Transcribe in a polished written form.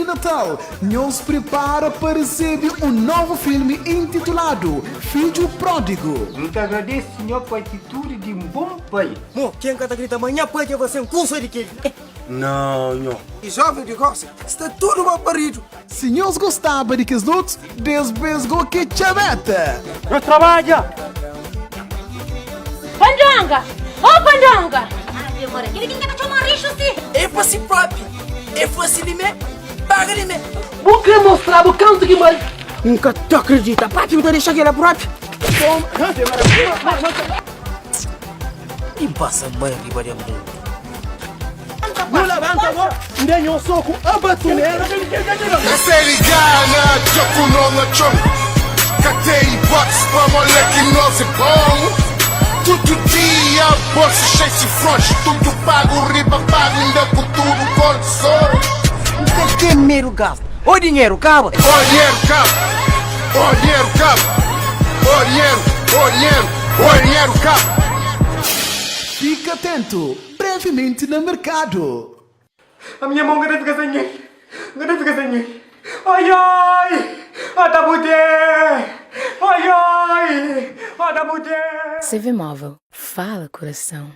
Natal, nhos pripara pa resebe un novu filmi intituladu Fidju Pródigu. N ta agradese Sinhor pa atitudi di un bon pai. Mo, ken ka ta grita ma nha pai dja fase-m kusa di kel-li? Nau, nho. E jovem di gosi sta tudu mal paridu. Si nhos gostaba di kes otus, des bes go ke txabeta! Nhos trabadja! Pandonga! Oh Pandonga! Ave Maria, kel-li ki N ka ta txoma rixu si! É pa si propi, é fasi di me, paga di me. Bu kre mostrabu kantu ki bali? N ka ta akredita, papi bu ta dexa kela propi? I pasa bai riba de mundu. Nu labanta bo, N da nho soku a batunera. Seri gana dja ku no na txon Ka tei box pa moleki nos é bom Tudu dia bolso xei sifrons Tudu pagu riba pagu inda ku tudu kondison N ka ten medu gasta. Ô dinheru kaba. Ô dinheru kaba Ô dinheru kaba Ô dinheru, ô dinheru, ô dinheru kaba. Fika atentu, brevimenti na merkadu. A minha mão ka ta fika sem el Ka ta fika sem el Ai ai Ata bu te Ai ai Ata bu te CV Móvel, fala coração.